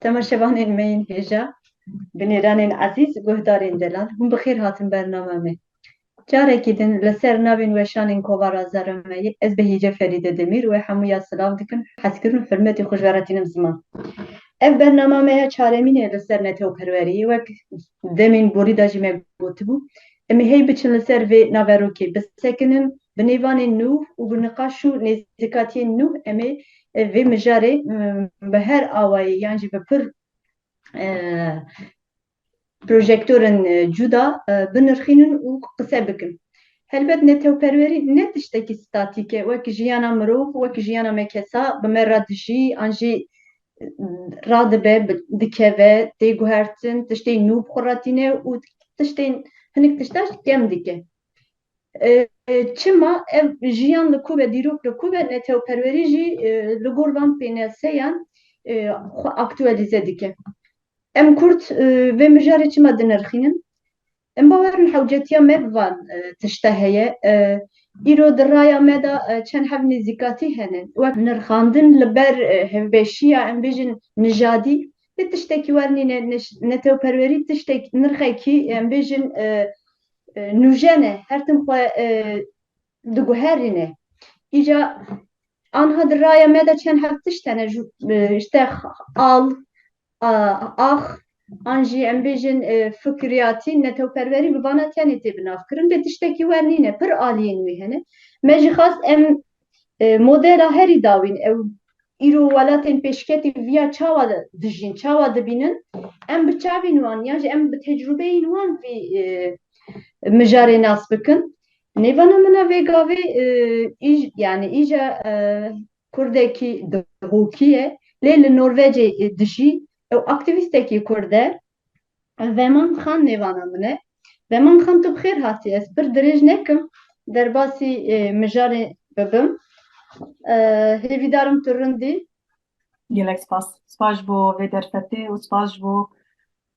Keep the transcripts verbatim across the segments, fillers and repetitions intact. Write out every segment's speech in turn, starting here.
Temaşevanên me yên hêja, binêranên ezîz, guhdarên delal, hûn bi xêr hatin bernama me. Carekî din li ser navên weşanên kovara Zaremeyê ez Behîce Ferîde Demîr we hemûya silav dikim, hezkirin û hurmetê xwe ji we re tînim ziman. Ev bernama me ya çaremîn e li ser netewperweriyê, wek demên borî de jî me gotibû. Em ê hey biçin li ser vê naverokê bisekinin, bi nêvanên nû û bi niqaş û nêzîkatiyên nû em ê, e, vê mijarê, m, bi her awayê yan jî bi pir, e, projektorên, e, cuda, e, binirxînin û qise bikin. Helbet netewperwerî ne tiştekî statîk e, wek jiyana mirov, wek jiyana me kesa, bi me re dijî, an jî, e, radibe, bi-, dikeve, tê guhertin, tiştên nû bi xwe re tîne û tiştên, hinek tişta jî kem dike. E, e, çima ev jiyan li ku be, dîrok li ku be, netewperwerî jî, e, li gor van pênaseyan, e, xwe aktualîze dike. Em Kurd, e, vê mijarê çima dinirxînin? Em bawer in hewcetiya me bi van, e, tişta heye. E, îro di raya me de, e, çend heb nêzîkatî hene. Wek nirxandin li ber, e, hevbeşiya, em bêjin, nijadî, vê tiştekî wer nîne, niş-, netewperwerî tiştek, nirxekî, em bêjin, e, e, nûjen e, her tim xwe, e, diguherîne. Îca anha di raya me de çend heb tişt hene, ju-, e, işte al, a, ax, an jî em bêjin, e, fikriyatî, netewperwerî bi vana tenê tê binavkirin, lê tiştekî wer nîne, pir aliyên wî hene. Me jî xwest em, e, modela herî dawîn, ew îro welatên pêşketî viya çawa dijîn, çawa dibînin, em bi çavên wan, yan jî em bi tecrûbeyên wan vî, e, mijarê nas bikin. Nêvana min a vê gavê, e, îj-, yani îja, e, Kurdekî Dihokî ye, lê li Norvecê, e, dijî, ew aktîvîstekî Kurd e. Veman Xan nêvana min e. Veman Xan, tu bi xêr hatî. Ez pir dirêj nekim, derbasî, e, mijarê bibim. E, hêvîdarim tu rindî. Gelek spas. Spas ji bo vê derfetê û spas ji bo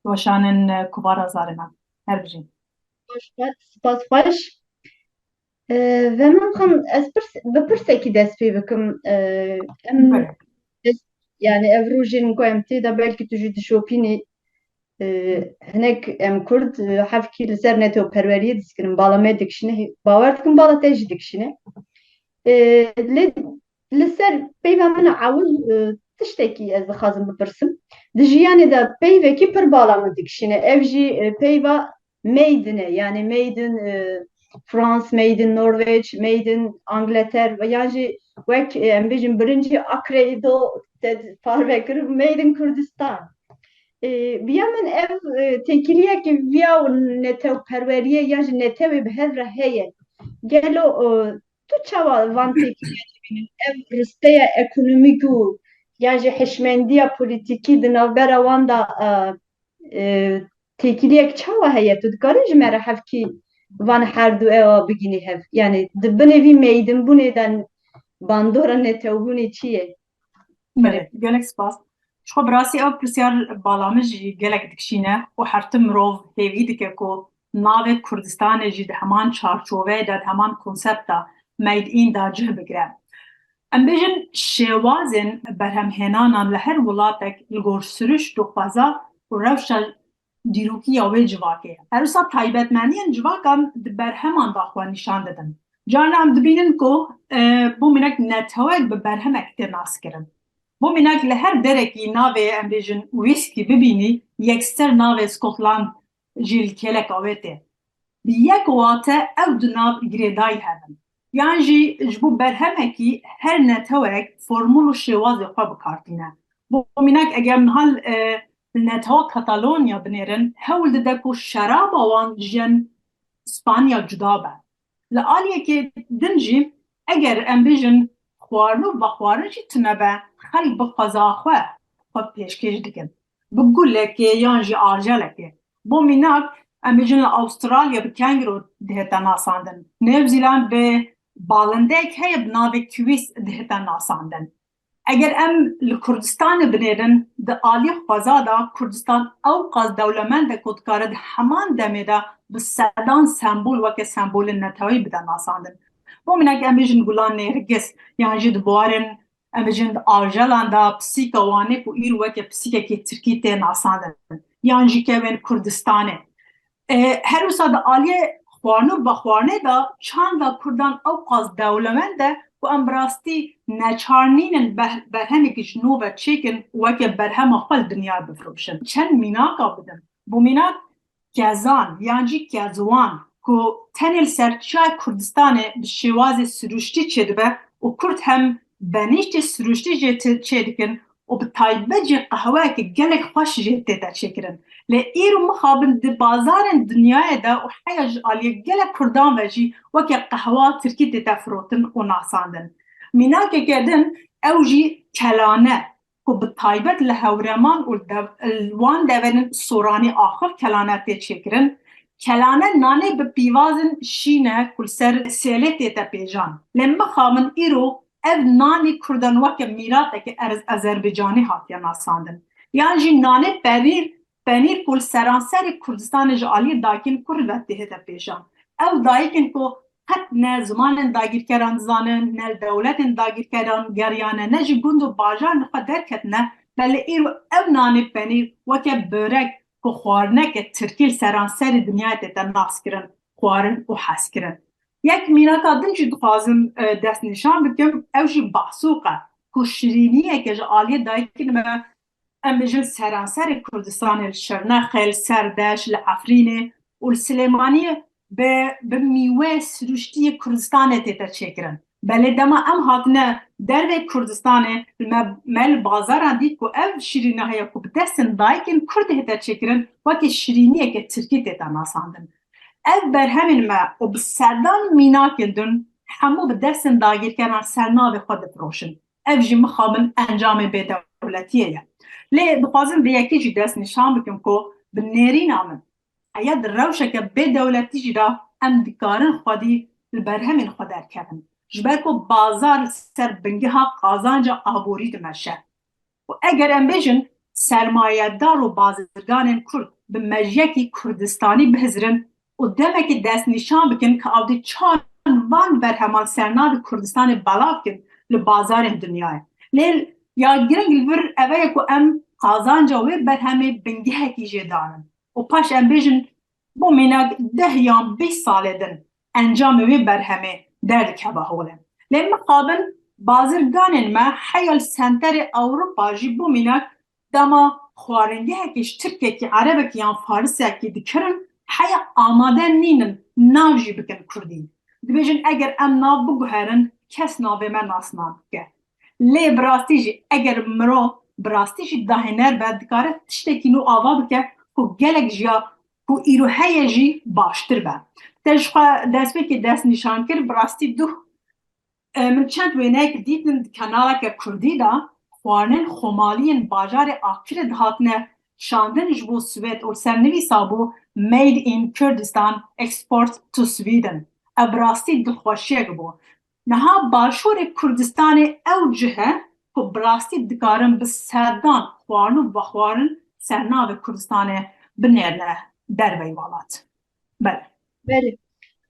weşanên, e, kovara Zarema. Her bijî. Spas, spas xweş. E, Veman Xan, ez pirs-, bi pirsekî dest pê bikim. E, em, Bere. ez, yani ev rojên ku em tê de belkî tu jî dişopînî, e, hinek em Kurd, e, hevkî li ser netewperweriyê diskirin, bala me dikişîne, hê-, bawer dikim bala te jî dikişîne. E, lê li ser peyva min a ewil, e, tiştekî ez dixwazim bipirsim. Di jiyanê de peyvekî pir bala min dikişîne. Ev jî, e, peyva made in e, yani made in, e, France, made in Norway, made in Angleterre, ve yan jî wek, e, em bêjin birincî Akreyê do te parve kir, made in Kurdistan. E, biya min ev, e, têkiliyekî viya û netewperweriyê yan jî netewê bi hev re heye. Gelo, e, tu çawa van têkiliyan dibînin? Ev risteya ekonomîk û yan jî hişmendiya polîtîkî di navbera wan de, e, e, têkiliyek çawa heye? Tu dikarî ji me re hevkî van her du ewa bigînî hev? Yani di binê vî meydinbûnê de bandora netewbûnê çi ye? Belê, gelek spas. Ji xwe bi rastî ew pirsiyar bala min jî gelek dikişîne û her tim mirov hêvî dike ku navê Kurdistanê jî di heman çarçoveyê de, di heman konsepta made in de cih bigire. Em bêjin şêwazên berhemhênanan li her welatek li gor siruşt û xweza û rewşa dîrokî ya wê civakê ye. Her wisa taybetmeniyên civakan di berheman de xwe nîşan didin. Carna em dibînin ku, e, bo mînak netewek bi berhemek tê naskirin. Bo mînak li her derekî navê, em bêjin, wîskî bibînî, yekser navê Scotland jî li kêleka wê tê. Bi yek wate ew du nav girêdayî hev in. Yan jî ji bo berhemekî her netewek formûl û şêwazê xwe bi kar tîne. Bo mînak, eger em niha, e, li netewa Katalonya binêrin, hewl dide ku şeraba wan ji yên Spanya cuda be. Li aliyekê din jî, eger em bêjin xwarin û vexwarin jî tune be, xelk bi xweza xwe xwe pêşkêş dikin. Bi gulekê yan jî ajelekê. Bo mînak, em bêjin li Awustralya bi kenguru dihête nasandin. New Zealand bi balindeyek heye bi navê kiwîs dihête nasandin. Eger em li Kurdistanê binêrin, di alî xweza de Kurdistan ewqas dewlemend e ku dikare di heman demê de bi sedan sembol weke sembolên neteweyî bide nasandin. Bo mînak, em bêjin gulan nêrgis yan jî di buwarên em bêjin di ajelan de pisîka Wanê ku îro weke pisîkekî tirkî tê nasandin, yan jî kevên Kurdistanê. E, her wisa di aliyê xwarin û vexwarinê de çanda Kurdan ew qas dewlemend e ku em bi rastî neçar nînin ber-, berhemekî ji nû ve çêkin û weke berhema xwe li dinyayê bifroşin. Çend mînaka bidim. Bo mînak, kezan yan jî kezwan ku tenê li ser çiyayê Kurdistanê bi şêwazê sirûştî çêdibe û Kurd hem benîştê sirûştî jê tê-, çêdikin û bi taybet jî qehweyeke gelek xweş jê tête çêkirin. Lê îro mixabin di bazarên dinyayê de û heya ji aliyê gelek Kurdan ve jî weke qehwa tirkî tête firotin û nasandin. Mînakeke din ew jî kelane, ku bi taybet li hewreman û li dev-, li wan deverên soranî axir kelane tê çêkirin. Kelane nanê bi pîvazin şîn e ku li ser sêlê tête pêjan. Lê mixabin îro ev nanî Kurdan weke mîrateke erz-, Azerbaycanî hatiye nasandin. Yan jî nanê penîr, penîr ku li seranserê Kurdistanê ji aliyê dayikên Kurd ve tê hête pêjan. Ew dayikên ku qet ne zimanên dagîrkeran dizanin, ne li dewletên dagîrkeran geriyane, ne ji gund û bajaran xwe derketine, belê îro ev nanê penîr weke börek ku xwarineke tirkî li seranserê dinyayê tête naskirin, xwarin û hezkirin. Yek mînaka din jî dixwazim, e, destnîşan bikim, ew jî basûq e, ku şirîniyeke ji aliyê dayikên me, em bêjin seranserê Kurdistanê, li Şirnexê, li Serdeş, li Efrînê û li Silêmaniyê bi, bi mîwe sirûştiyê Kurdistanê tête çêkirin. Belê dema em hatine dervê Kurdistanê, me, me li bazaran dît ku ev şirîna heye ku bi destên dayikên Kurd hête çêkirin, weke şirîniyeke tirkî tête nasandin. Ev berhemên me û bi sedan mînakên din hemû bi destên dagîrkeran ser navê xwe difiroşin. Ev jî mixabin encamê bêdewletiyê ye. Lê dixwazim vê yekê jî dest nîşan bikim ku bi nêrîna min, heya di rewşeke bêdewletî jî de em dikarin xwedî li berhemên xwe derkevin. Ji ber ku bazar li ser bingeha qazanca aborî dimeşe. Û eger em bêjin sermayedar û bazirganên Kurd bi mejiyekî Kurdistanî bihizirin û demekî destnîşan bikin ka ew dê çawa van berheman ser navê Kurdistanê belav kin li bazarên dinyayê. Lê ya giring li vir ev e ku em qazanca wê berhemê bingehekî jê danin. Û paş em bêjin, bo mînak deh yan bîst salê din encamê wê berhemê derdikeve holê. Lê mixabin bazirganên me heya li senterê Ewropa jî bo mînak dema xwaringehekî ji Tirkekî, Erebekî yan Farisekî dikirin, heya amade nînin nav jî bikin Kurdî. Dibêjin eger em nav biguherin, kes navê me nas nabike. Lê bi rastî jî eger mirov bi rastî jî dahêner be, dikare tiştekî nû ava bike ku gelek jiya ku îro heye jî baştir be. Te ji xwe destpêkê dest nîşan kir, bi rastî duh, e, min çend wêneyek dîtin di kanaleke kurdî de, xwarinên xwemaliyên bajarê Akirê dihatine şandin ji bo Swêd û sernivîsa bû Made in Kurdistan, Export to Sweden. Ev bi rastî dilxweşiyek bû. Niha Başûrê Kurdistanê ew cih e ku bi rastî dikarin bi sedan xwarin û vexwarin ser navê Kurdistanê binêrine derveyî welat. Belê. Belê.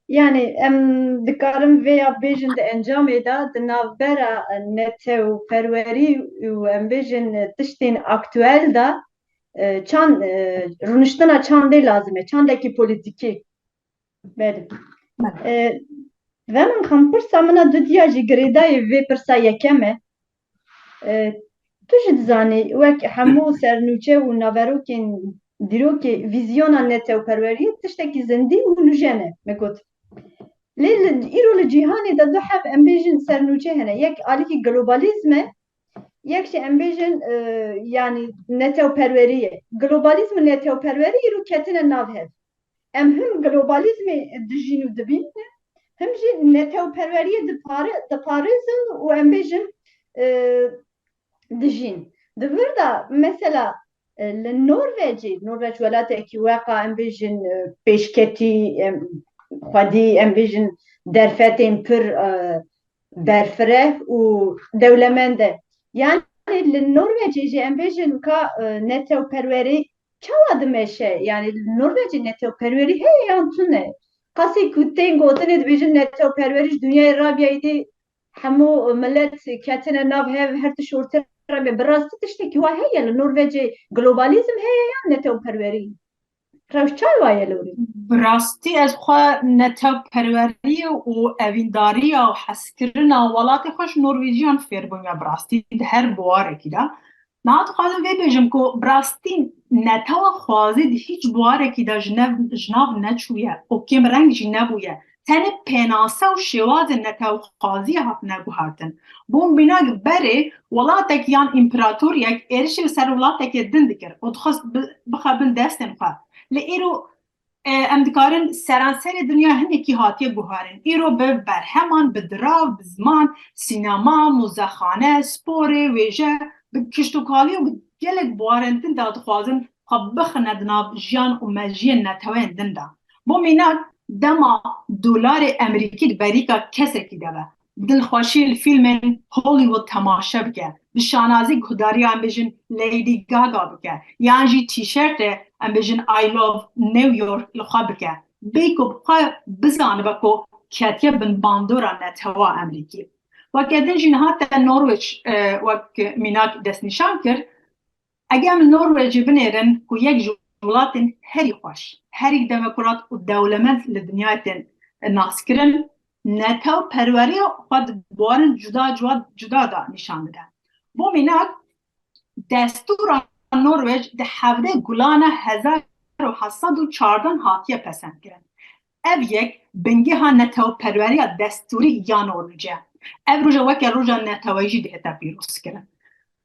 Yani em dikarin vê ya bêjin di encamê de di navbera netewperwerî û em bêjin tiştên aktuel de, e, çand, e, rûniştina çandê lazim e, çandekî polîtîkî. Belê. Belê. E, ve min xwe pirsa min a dudiya jî girêdayê vê pirsa yekem e. E, tu jî dizanî, wek hemû sernûçe û naverokên dîrokê, vîzyona netewperweriyê tiştekî zindî û nûjen e, me got. Lê li, îro li cîhanê de du heb em bêjin sernûçe hene. Yek alîkî globalîzm e, yek jî em bêjin, e, yanî netewperwerî ye. Globalîzm û netewperwerî îro ketine nav hev. Em him globalîzmê dijîn û dibînin, him jî netewperweriyê dipare-, diparêzin û em bêjin, e, dijîn. Di vir de mesela, e, li Norvecê, Norveç welatekî weqa em bêjin, e, pêşketî, em, xwedî em bêjin derfetên pir, e, berfireh û dewlemend e. Yani li Norvecê jî em bêjin ka, e, netewperwerî çawa dimeşe? Yani li Norvecê netewperwerî heye yan tune? Qasê ku tên gotinê dibêjin netewperwerî ji dinyayê rabiyayî dê hemû milet ketine nav hev, her tişt orte re be. Bi rastî tiştekî wa heye li Norvecê? Globalîzm heye yan netewperwerî? Rewş çawa ye li Ewropê? Bi rastî ez xwe netewperweriyê û evîndariya û hezkirina welatê xwe ji Norvêciyan fêr bûme, bi rastî di her buwarekî de. Niha dixwazim vê bêjim ku bi rastî netewa xwazî di hîç buwarekî de ji nev, ji nav neçûye û kêmreng jî nebûye. Tenê pênase û şêwazên netewxwaziyê hatine guhertin. Bo mînak berê welatek yan împeratoriyek êrişê li ser welatekê din dikir û dixwest bi-, bixe bin destên xwe. Lê îro, e, em dikarin seranserê dinya hinekî hatiye guharin. Îro bi berheman, bi dirav, bi ziman, sînema, muzexane, sporê, wêje, bi kiştokalî û bi gelek buwarên din de dixwazin xwe bixine di nav jiyan û mejiyên neteweyên din de. Bo mînak, dema dolarê Emerîkî di berîka kesekî de be, bi dilxweşî li fîlmên Hollywood temaşe bike, bi şanazî guhdariya, em bêjin, Lady Gaga bike, yan jî tîşertê, em bêjin, I love New York li xwe bike, bê ku bi xwe bizanibe ku ketiye bin bandora netewa Emerîkî. Weke din jî niha te Norwêc, e, wek mînak destnîşan kir. Eger em li Norwêcê binêrin ku yek ji welatên herî xweş, herî demokrat û dewlemend li dinyayê tên naskirin, netewperweriya xwe di buwarin cuda cuda, cuda de nîşan dide. Bo mînak, destûra Norwêc di hevdeh Gulana hezar û heft sed û çardeh hatiye pesendkirin. Ev yek bingeha netewperweriya destûrî ya Norwêc e. Ev roja weke roja neteweyî jî dihête pîrozkirin.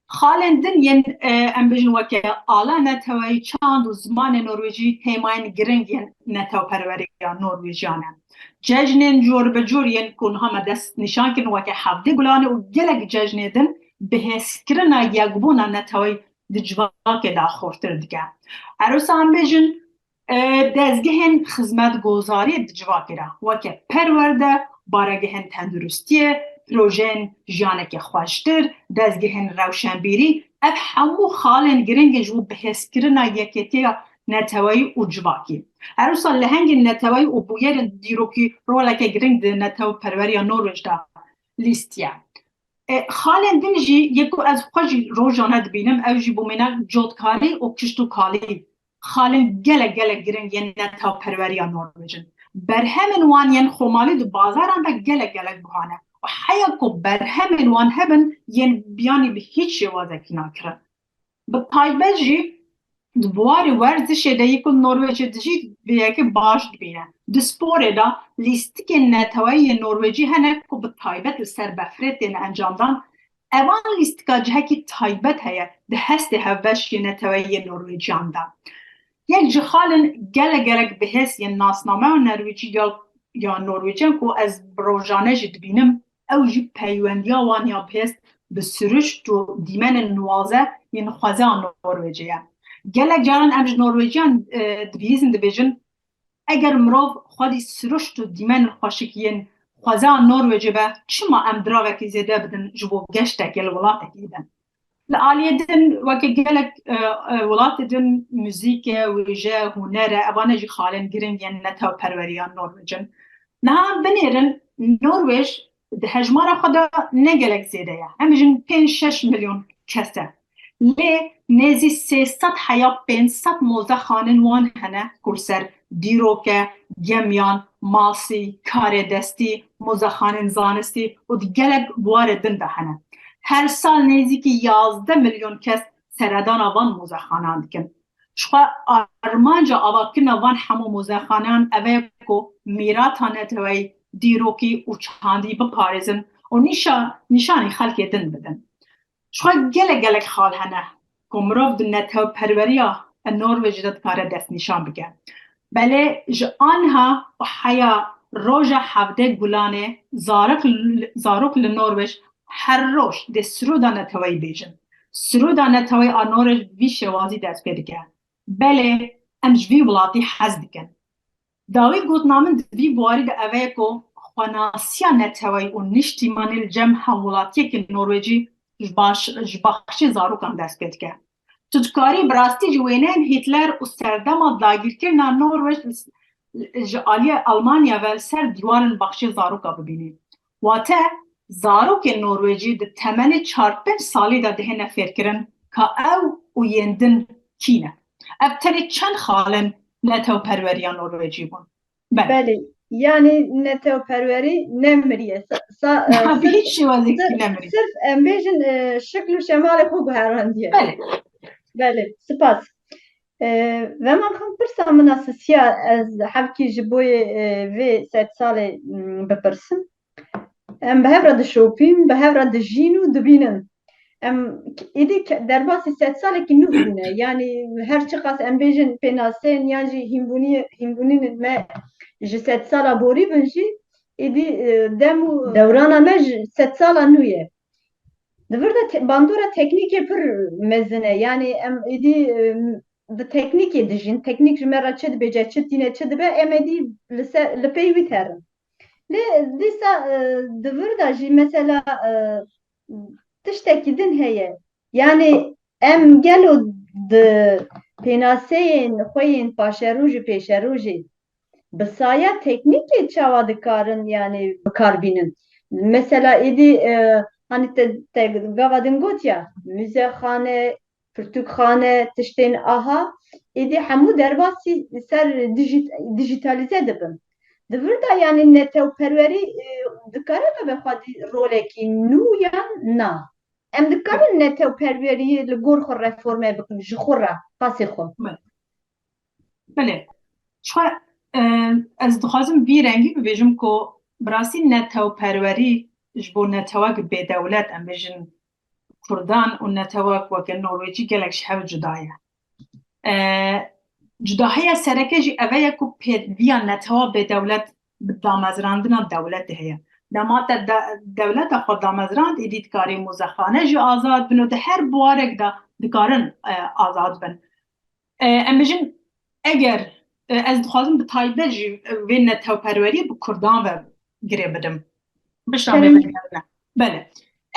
Xalên din yên, e, em bêjin weke ala neteweyî, çand û zimanê norwêcî hêmayên giring yên netewperweriya Norwêciyan e. Cejnên cor bi cor yên ku niha me dest nîşan kirin weke hevdê Gulanê û gelek cejnê din bihêzkirina yekbûna neteweyî di civakê de xurtir dike. Her wisa em bêjin, e, dezgehên xizmetgozariyê di civakê de, weke perwerde, baregehên tenduristiyê, projeyên jiyaneke xweştir, dezgehên rewşenbîrî, ev hemû xalên giring in ji bo bihêzkirina yekêtiya neteweyî û civakî. Her wisa lehengên neteweyî û bûyerên dîrokî roleke giring di netewperweriya Norwêc de lîstiye. E, xalên din jî yê ku ez xwe jî rojane dibînim, ew jî bo mînak cotkarî û kiştokalî xalên gelek gelek giring yên netewperweriya Norwêc in. Berhemên wan yên xwemalî di bazaran de gelek gelek buha ne û heya ku berhemên wan hebin yên biyanî bi hîç şêwazekî nakirin. Bi taybet jî di buwarê werzişê de yê ku Norwêcê dijî vê yekê baş dibîne. Di sporê de lîstikên neteweyî yên Norwêcî hene ku bi taybet li ser befrê tên encamdan. Evan lîstika cihekî taybet heye di hestê hevbeş yê neteweyî yê Norwêciyan de. Yek ji xalên gelek gelek bihêz yên nasnameya Norwêcî ya, ya Norwêciyan ku ez bi rojane jî dibînim, ew jî peywendiya wan ya bihêz bi siruşt û dîmenên nuwaze yên xwezaya Norwêcê ye. Gelek caran em ji Norwêciyan, e, dibihîzin, dibêjin, eger mirov xwedî siruşt û dîmenên xweşik yên xwezaya Norwêcê be, çima em diravekî zêde bidin ji bo geştekê li welatekî din? Li aliyê din, weke gelek, e, e, welatê din, muzîk e, wêje, huner e, evane jî xalên giring yên netewperweriya Norwêc in. Niha binêrin, Norwêc di hejmara xwe de ne gelek zêde ye. Em bêjin pênc şeş milyon kes e. Lê nêzî sê sed heya pênc sed mozexanên wan hene ku li ser dîroke, gemiyan, masî, karê destî, mozexanên zanistî û di gelek buwarê din de hene. Her sal nêzîkî yazdeh milyon kes seredana van mozexanan dikin. Jixwe armanca avakirina van hemû mozexanan ev e ku mîrata neteweyî, dîrokî û çandî biparêzin û nîşa-, nîşanî xelkê din bidin. Jixwe gelek gelek xal hene ku mirov di netewperweriya Norwêcê de dikare destnîşan bike. Belê ji aniha û heya roja hevdeh Gulanê zarok li, zarok li Norwêc her roj dê siroda neteweyî bêjin. Siroda neteweyî a Norwêc vî şêwazî dest pê dike. Belê em ji vî welatî hez dikin. Dawî gotina min di vî buwarî de ev e ku xwenasiya neteweyî û niştîmanî li cem hemwelatiyekî Norwêcî ji baş-, ji baxçê zarokan dest pê dike. Tu dikarî bi rastî jî wêneyên Hîtler û serdema dagîrkirina Norwêc li s-, ji aliyê Almanya ve li ser dîwarên baxçê zaroka bibînî. Wate Zarokên Norwêcî di temenê çar pênc salî de dihêne fêrkirin ka ew û yên din kî ne. Ev tenê çend xalên netewperweriya Norwêcî bûn. Belê. Belê, yanî netewperwerî nemiriye. Sa, sa, e, Bi sirf, hîç şêwazekî sirf, nemiriye. Sirf em bêjin, e, şikl û şemalê xwe guherandiye. Belê. Belê, spas. E, Vema xim pirsa min a sisiya ez hevkî ji boyê, e, vê sedsalê, m, bipirsim. Em bi hev re dişopîn, bi hev re dijîn û dibînin. Em k-, êdî ke-, derbasî sedsalekî nû bûne. Yanî her çiqas em bêjin pênaseyên yan jî hînbûniyê-, hînbûnînên me ji sedsala borî bin jî, êdî, e, dem û dewrana me ji sedsala nû ye. Di vir de te-, bandora teknîkê pir mezin e. Yanî em êdî, e, bi teknîkê dijîn. Teknîk ji me re çi dibêje, çi tîne, çi dibe, em êdî li ser, li pey wî terin. Lê dîsa, e, di vir de jî mesela, e, tiştekî din heye. Yanî em gelo di pênaseyên xwe yên paşerojî, pêşerojî bi saya teknîkê çawa dikarin, yanî, bi kar bînin? Mesela êdî, e, hani te, te gava din gotiya, muzexane, pirtûkxane, tiştên aha, êdî hemû derbasî ser dijît-, dijîtalîze dibin. Di vir de, yanî, netewperwerî, e, dikare bibe xwedî rolekî nû yan na? Em dikarin netewperweriyê li gor xwe reforme bikin, ji xwe re, qasê xwe. Belê. Belê. Çi, e, ez dixwazim vî rengî bibêjim ku bi rastî netewperwerî ji bo netewek bêdewlet, em bêjin Kurdan û netewek weke Norwêcî gelek ji hev cuda ye. E, cudahiya sereke jî eve ye ku pêdiviya netewa bêdewlet bi damezrandina dewletê heye. Dema te de-, dewleta xwe damezrand, êdî dikarî muzexane jî azad bin û di her buwarek de dikarin, e, azad bin. E, em bijin, eger, e, ez dixwazim bi taybet jî, e, vê netewperweriyê bi Kurdan ve girê bidim. Pişta me vegerine. Belê.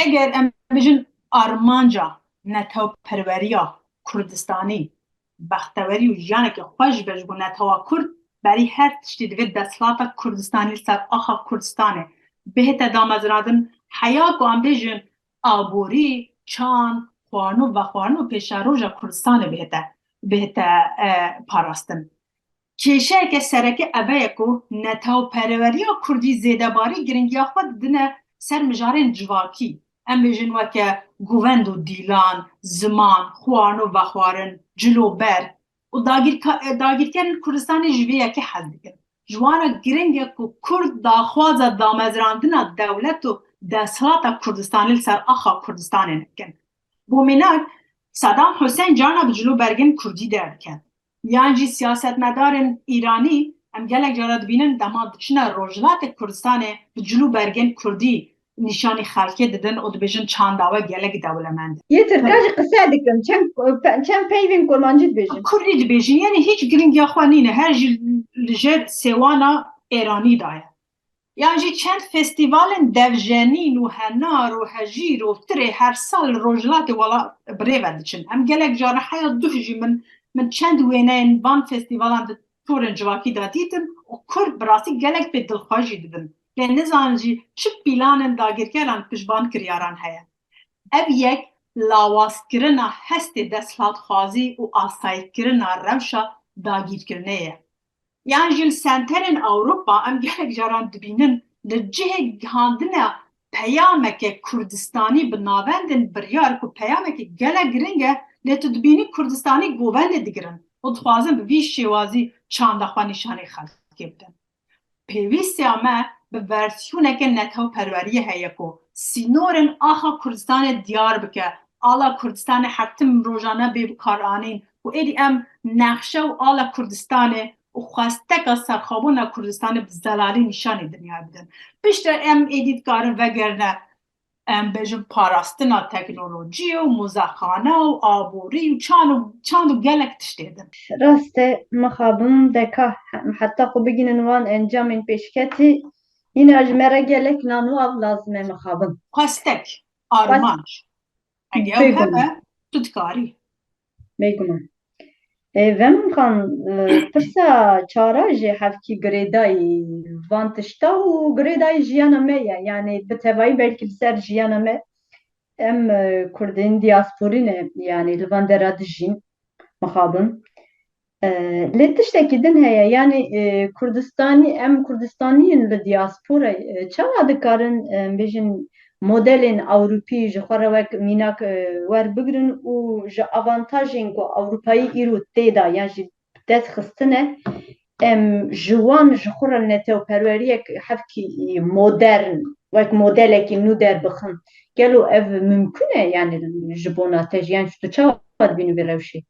Eger em bijin armanca netewperweriya Kurdistanî, bextewerî û jiyaneke xweş be ji bo netewa Kurd, berî her tiştî divê desthilata Kurdistanî li ser axa Kurdistanê bihête damezrandin, heya ku em bêjin aborî, çand, xwarin û vexwarin û pêşeroja Kurdistanê bihête, bihête, e, parastin. Kêşeyeke sereke eve ye ku netewperweriya Kurdî zêdebarî giringiya xwe didine ser mijarên civakî. Em bêjin weke govend û dîlan, ziman, xwarin û vexwarin, cil û ber û dagîrka-, e, dagîrkerên Kurdistanê ji vê yekê hez dikin. Ji wan re giring e ku Kurd daxwaza damezrandina dewlet û desthilata Kurdistanê li ser axa Kurdistanê nekin. Bo mînak, Sedam Husên carna bi cil û bergên Kurdî derdikevin. Yan jî siyasetmedarên Îranî em gelek cara dibînin dema diçine Rojhilatê Kurdistanê bi cil û bergên Kurdî nîşanî xelkê didin û dibêjin çanda we gelek dewlemend e. Yê Tirka jî qise dikin, çend, çend peyvên kurmancî dibêjin. Kurdî dibêjin, yanî hîç giringiya xwe nîne, her jî li jêr sêwana Êranî de ye. Yan jî çend festîvalên devjenîn û henar û hejîr û tirê her sal li Rojhilatê wela bi rê ve diçin. Em gelek caran heya duh jî min, min çend wêneyên van festîvalan di torên civakî de dîtin û Kurd bi rastî gelek pê dilxweş jî dibin. Lê nizanin jî çi pîlanên dagîrkeran piştvan kiryaran heye. Ev yek lawazkirina hestê desthilatxwazî û asayîkirina rewşa dagîrkirinê ye. Yan jî li senterên Ewropa em gelek caran dibînin, li cihê gihandina peyameke Kurdistanî bi navendên biryar ku peyameke gelek giring e, lê tu dibînî Kurdistanî govendê digirin û dixwazin bi vî şêwazî çanda xwe nîşanî xelkê bidin. Pêwîstiya me bi versiyoneke netewperweriyê heye ku sînorên axa Kurdistanê diyar bike, ala Kurdistanê her tim rojane bê bikaranîn û êdî em nexşe û ala Kurdistanê û xwesteka serxwebûna Kurdistanê bi zelalî nîşanî dinyayê bidin. Piştre em êdî dikarin vegerine, em bêjin parastina teknolojiyê û muzexane û aborî û çand û, çand û gelek tiştê din. Rast e, mixabin deka he-, heta xwe bigihînin wan encamên pêşketî, yine ji me re gelek nan û av lazim e mixabin. Xwestek, armanc. Eger ew hebe, tu dikarî. Bêguman. Ê, Vemin Xan, e, pirsa çara jî hevkî girêdayî van tişta û girêdayî jiyana me ye. Yanî bi tevayî belkî li ser jiyana me. Em, e, Kurdên diyasporî ne, yanî li van dera dijîn, mixabin. E, lê tiştekî din heye, yanî, e, Kurdistanî, em Kurdistaniyên li diyasporayê, e, çawa dikarin, e, em bêjin modelên Ewropî ji xwe re wek mînak, e, werbigirin û ji avantajên ku Ewropayî îro tê de yan jî bi dest xistine, em ji wan ji xwe re netewperweriyek hevkî modern, wek modelekî nû derbixin. Gelo ev mimkun e, yanî ji bona te jî, yan tu çawa dibînî vê rewşê?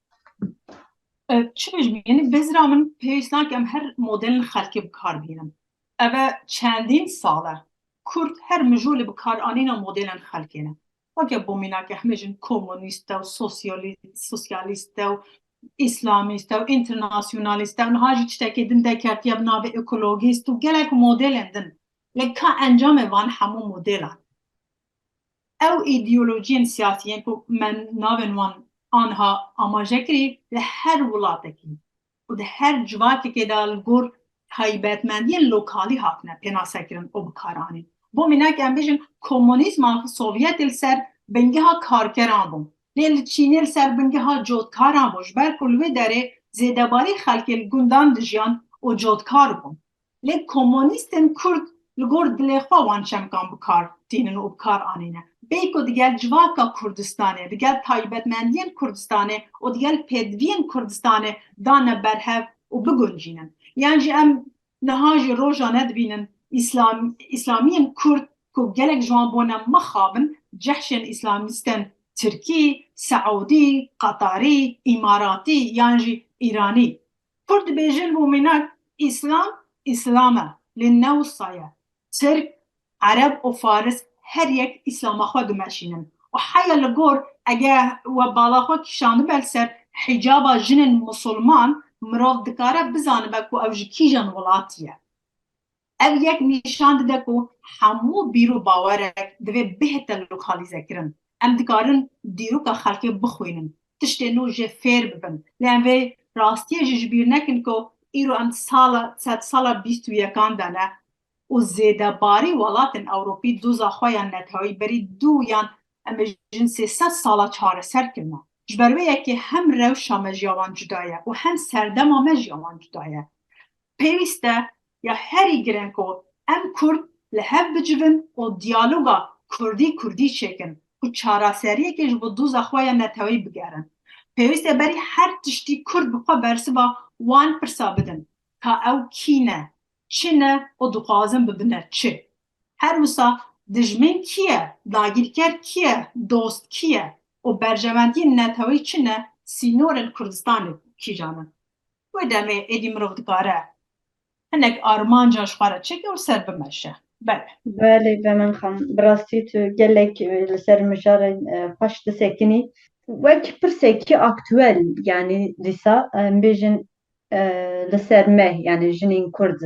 E, çi bêjim, yanî bezira min pêwîst nake em her modelin xelkê bi kar bînin. Ev e çendîn sal e. Kurd her mijûlê bi kar anîna modelên xelkê ne. Weke bo mînake hemê jin komunîst e û sosyalî-, sosyalîst e û îslamîst e û înternasyonalîst e û niha jî tiştekê din derketiye bi navê ekologîst û gelek modelên din. Lê ka encamê van hemû modelan? Ew îdeolojiyên siyasî yên ku me navên wan anha amaje kirî, li her welatekî û di her civakekê de li gor taybetmendiyên lokalî hatine pênasekirin û bikaranîn. Bo mînak em bêjin komunîzma Sovyetê li ser bingeha karkeran bû. Lê li Çînê li ser bingeha cotkaran bû. Ji ber ku li wê derê zêdebarî xelkê li gundan dijiyan û cotkar bûn. Lê komunîstên Kurd li gor dilê xwe wan çemkan bi kar tînin û bi kar anîne. Bê ku digel civaka Kurdistanê, digel taybetmendiyên Kurdistanê û digel pêdiviyên Kurdistanê dane berhev û biguncînin. Yan jî em niha jî rojane dibînin Îslam-, Îslamiyên Kurd ku gelek ji wan bûne mixabin, cehşên Îslamîstên Tirkî, Seûdî, Qatarî, Îmaratî yan jî Îranî. Kurd dibêjin bo mînak, Îslam, Îslam e, lê ne wisa ye. Tirk, Ereb û Faris her yek Îslama xwe dimeşînin. Û heya li gor, ege we bala xwe kişandibe li ser hicaba jinên misilman, mirov dikare bizanibe ku ew ji kîjan welatî ye. Ev yek nîşan dide ku hemû bîr û bawerek divê bihête lokalîzekirin. Em dikarin dîroka xelkê bixwînin, tiştê nû jê fêr bibin. Lê em vê rastiyê jî ji bîr nekin ku îro em sala, sedsala bîst û yekan de ne û zêdebarî welatên Ewropî doza xwe ya neteweyî berî du yan em bêjin sê sed sala çareser kirine. Ji ber wê yekê hem rewşa me ji ya wan cuda ye û hem serdema me ji ya wan cuda ye. Pêwîst e ya herî giring ku em Kurd li hev bicivin û diyaloga Kurdî-Kurdî çêkin û çareseriyekê ji bo doza xwe ya neteweyî bigerin. Pêwîst e berî her tiştî Kurd bi xwe bersiva wan pirsa bidin, ka ew kî ne, çi ne û dixwazin bibine çi. Her wisa dijmin kî ye, dagîrker kî ye, dost kî ye û berjewendiyên neteweyî çi ne, sînorên Kurdistanê kîjan in. Wê demê êdî mirov dikare hinek armanca ji xwe re çêke û ser bimeşe. Belê. Belê, Vemin Xan, bi rastî tu gelek, e, li ser mijarên, e, xweş disekinî. Wek pirsekî aktuel, yanî dîsa, em bêjin, e, li ser me, yanî jinên Kurd,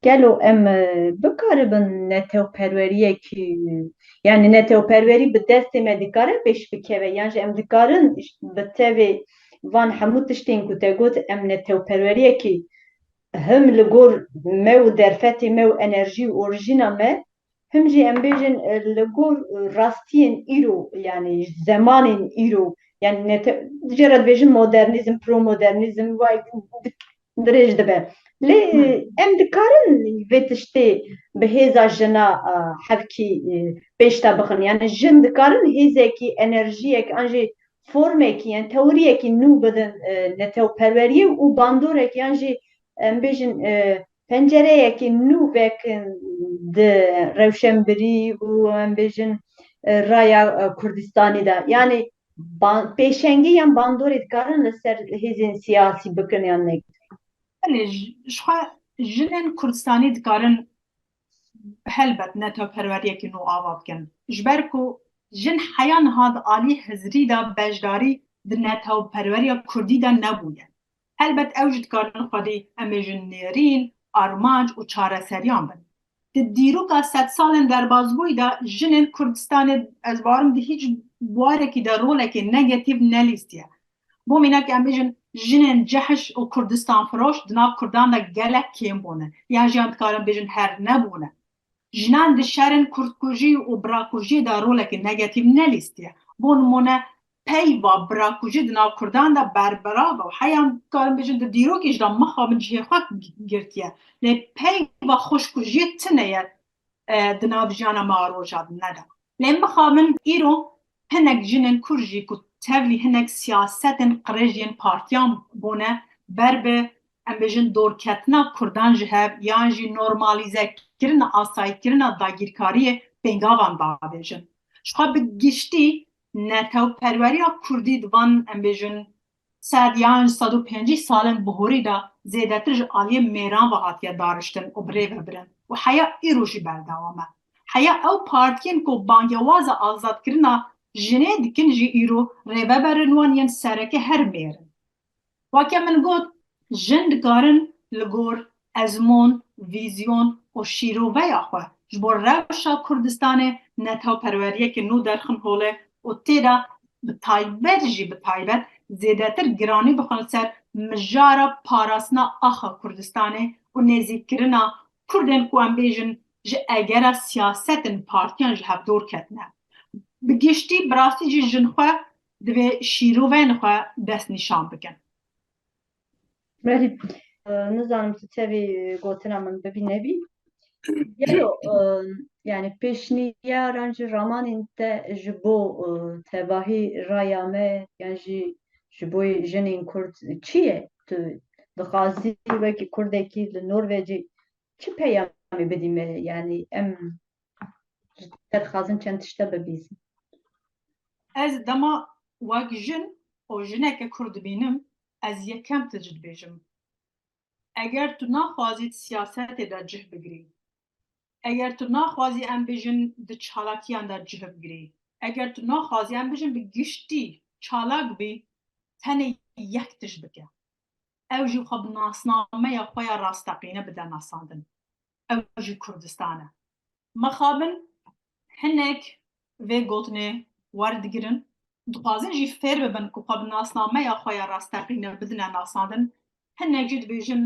gelo em, e, bikaribin netewperweriyekî, yanî netewperwerî bi destê me dikare pêş bikeve, yan jî em dikarin bi tevê van hemû tiştên ku te got, em netewperweriyekî him li gor me û derfetê me û enerjî û orjîna me, him jî em bêjin, e, li gor, e, rastiyên îro, yanî zemanên îro, yanî nete-, jê re dibêjin modernîzm, promodernîzm, vay, dirêj dibe. Lê, e, Hmm. em dikarin vê tiştê bi hêza jina, e, hevkî, e, pêş de bixin. Yanî jin dikarin hêzekî, enerjiyek an jî formekî, yan teoriyekî nû bidin, e, netewperweriyê û bandorek yan jî, em bêjin, e, pencereyekî nû vekin di rewşenbirî û em bêjin, e, raya, e, Kurdistanî de. Yanî ban-, pêşengî yan bandorê dikarin li ser hêzên siyasî bikin yan nekin? Belê, ji, ji xwe jinên Kurdistanî dikarin helbet netewperweriyekî nû ava bikin. Ji ber ku jin heya niha di alî hizrî de beşdarî di netewperweriya Kurdî de nebûye. Helbet ew jî dikarin xwedî em bêjin nêrîn, armanc û çareseriyan bin. Di dîroka sedsalên derbasbûyî de jinên Kurdistanê, ez bawerim, di hîç buarekî de rolekê negatîf nelîstiye. Bo mînak em bêjin jinên cehş û Kurdistan firoş di nav Kurdan de gelek kêm bûne. Yan jî em dikarin bêjin her nebûne. Jinan di şerên kurdkujî û birakujiyê de rolekî negatîf nelîstiye. Bo nimûne peyva birakujî di nav Kurdan de berbirav e û heya em dikarin bêjin di dîrokê jî de mixabin cihê xwe girtiye. Lê peyva xweşkujiyê tune ye e, di nav jiyana me a rojane de. Lê mixabin îro hinek jinên Kurd jî ku tevlî hinek siyasetên qirêj yên partiyan bûne ber bi, em bêjin, dorketina Kurdan ji hev yan jî normalîzekirina, asayîkirina dagîrkariyê pêngavan davêjin. Ji xwe bi giştî netewperweriya Kurdî di van, em bêjin, sed yan sed û pêncî salên bihurî de zêdetir ji aliyê mêran ve hatiye dariştin û bi rê ve birin û heya îro jî berdewam e. Heya ew partiyên ku bangewaza azadkirina jinê dikin jî îro rêveberên wan yên sereke her mêr in. Weke min got, jin dikarin li gor ezmûn, vîzyon û şîroveya xwe ji bo rewşa Kurdistanê netewperweriyeke nû derxin holê û tê de bi taybet jî, bi taybet zêdetir giranî bixin ser mijara parastina axa Kurdistanê û nêzîkkirina Kurdên ku em bêjin ji egera siyasetên partiyan ji hev dor ketine. Bi giştî, bi rastî jî jin xwe divê şîroveyên xwe destnîşan bikin. Belê, e, nizanim tu tevî gotina min bibî nebî. Gelo, e, yani pêşniyaran ji ramanên te ji bo, e, tevahî raya me yan jî ji bo jinên Kurd çi ye? Tu dixwazî wekî Kurdekî li Norvecê çi peyamê bidî me? Yani em ji te dixwazin çend tişta bibîzin. Ez dema wek jin û jineke Kurd dibînim, ez yekem tişt dibêjim. Eger tu naxwazî di siyasetê de cih bigirî, eger tu naxwazî em bêjin di çalakiyan de cih bigirî, eger tu naxwazî em bêjin bi giştî çalak bî, tenê yek tişt bike. Ew jî xwe bi nasnameya xwe ya rasteqîne bide nasandin. Ew jî Kurdistan e. Mixabin hinek vê gotinê werdigirin, dixwazin jî fêr bibin ku xwe bi nasnameya xwe ya rasteqîne bidine nasandin. Hinek jî dibêjin,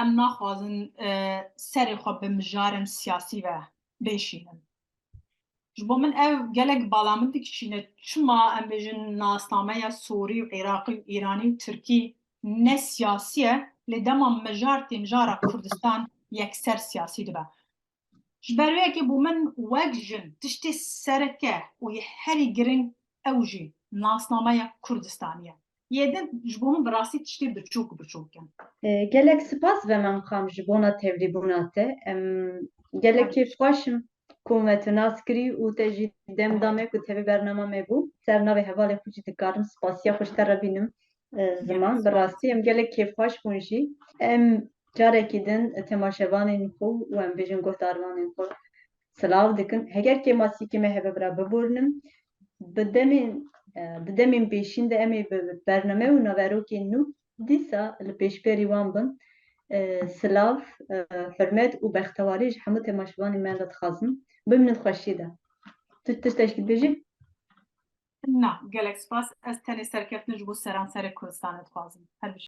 em naxwazin, e, serê xwe bi mijarên siyasî ve bêşînin. Ji bo min ev gelek bala min dikişîne, çima em bêjin nasnameya Sûrî û Iraqî û Îranî û Tirkî ne siyasî ye, lê dema mijar tê mijara Kurdistan yekser siyasî dibe. Ji ber wê yekê bo min wek jin tiştê sereke û yê herî giring ew jî nasnameya Kurdistanî ye. Yê din ji bo min bi rastî tiştê biçûk biçûk in. E, gelek spas Veman Xam ji bona tevlîbûna te. Em gelek kêfxweş im ku me tu nas kirî û te jî dem da me ku tevî bernama me bû. Ser navê hevalê xwe jî dikarim spasiya xwe ji te re bînim. E, ziman. Bi rastî em gelek kêfxweş bûn jî. Em carekî din temaşevanên xwe û em bêjin guhdarvanên xwe silav dikin. Heger kêmasîkê me hebe bira biborînim. Bi demên, e, di demên pêşîn de em ê bi bername û naverokên nû dîsa li pêşberî wan bin. E, silav, e, hurmet û bextewarî ji hemû temaşevanên me re dixwazim. Bimînin xweşiyê de. Tu tiştekî dibêjî? Na, gelek spas. Ez tenê serkeftin ji bo seranserê Kurdistanê dixwazim. Her bijî.